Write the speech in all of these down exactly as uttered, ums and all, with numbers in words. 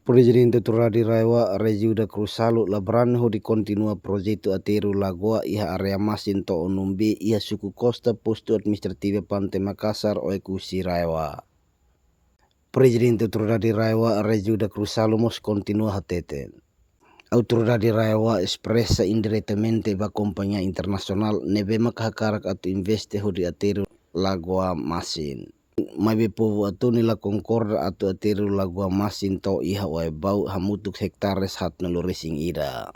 Prezidente Autoridade RAEOA, Régio da Cruz Salu, la brani hodi kontinua projetu aterru lagoa iha área Masin to'o Numbi, iha suku Costa, postu administrativu Pante Makassar, Oekusi RAEOA. Prezidente Autoridade RAEOA, Régio da Cruz Salu, mós kontinua hateten. Autoridade RAEOA espresa indiretamente ba kompañia internasionál ne'ebé maka hakarak atu investe hodi aterru lagoa Masin. Maibé povu Atoni la konkorda atu aterru lagoa Masin to'o iha Oebau, hamutuk hektares haatnulu resin ida.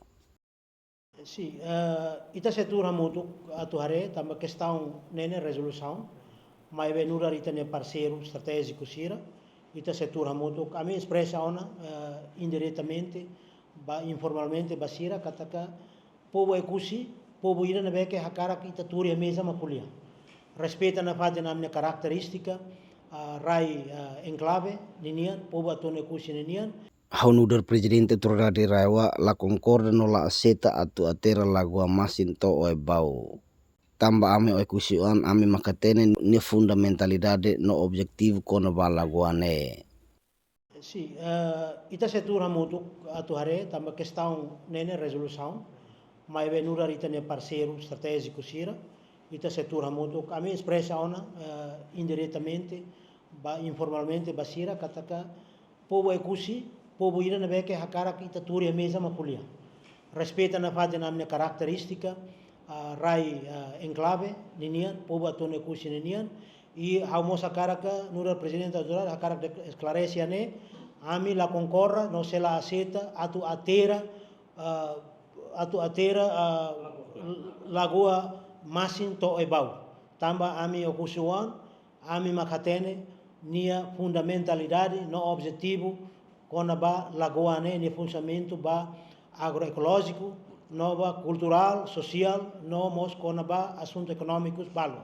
Sin, eh, ita sei tuur hamutuk atu haree tanba kestaun ne'e ne'e rezolusaun, maibé nu'udar ita-nia parseiru estratéjiku sira, ita sei tuur hamutuk. Ami espresa ona, eh, indiretamente, ba, informalmente ba sira, katak povu Oekusi, povu ida ne'ebé ke hakarak ita tuur iha meza mak ko'alia. Respeita nafatin ami-nia karakterístika, ah, rai, ah, enklave ninian, povu Atoni Oekusi ninian. Ha'u nu'udar Prezidente Autoridade RAEOA la konkorda no la aseita atu aterru lagoa Masin to'o Oebau. Tanba ami Oekusi-oan, ami mak hatene nia fundamentalidade no objetivu kona-ba lagoa ne'e. Sin, eh, ita sei tuur hamutuk atu haree tanba kestaun ne'e ne'e rezolusaun, maibé nu'udar ita-nia parseiru estratéjiku sira, ita sei tuur hamutuk. Ami espresa ona, eh, indiretamente, ba, informalmente ba sira, katak povu Oekusi, povu ida ne'ebé ke hakarak ita tuur iha meza mak ko'alia. Respeita nafatin ami-nia karakterístika, ah, rai, ah, enklave ninian, povu Atoni Oekusi ninian. I ha'u mós hakarak, nu'udar Prezidente Autoridade, hakarak de esklarese ne'e, ami la konkorda no sei la aseita atu aterru, ah, atu aterru, ah, lagoa Masin to'o Oebau. Tanba ami Oekusi-oan, ami mak hatene nia fundamentalidade no objetivu kona-ba lagoa ne'e, nia funsionamentu ba agroekolójiku, no ba kulturál, sosiál, no mós kona-ba asuntu ekonómikus balu.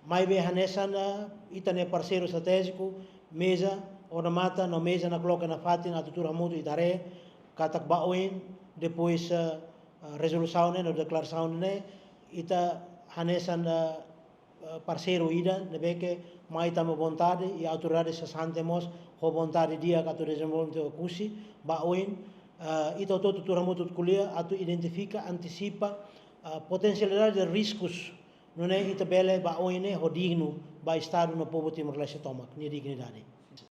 Maibé hanesan, eh, ita-nia parseiru estratéjiku, meza odamatan no meza nakloke nafatin atu tuur hamutuk ita haree katak ba oin, depois, eh, eh, rezolusaun ne'e no deklarasaun ne'e, ita hanesan, eh, eh, parseiru ida ne'ebé ke mai tanba vontade, i autoridade sasante mós ho vontade di'ak atu dezenvolve Oekusi, ba oin, eh, ita hotu-hotu tuur hamutuk ko'alia atu identifika, antisipa, eh, potensialidade de riskus, nune'e ita bele ba oin ne'e ho dignu ba Estadu no povu Timor-Leste tomak nia dignidade.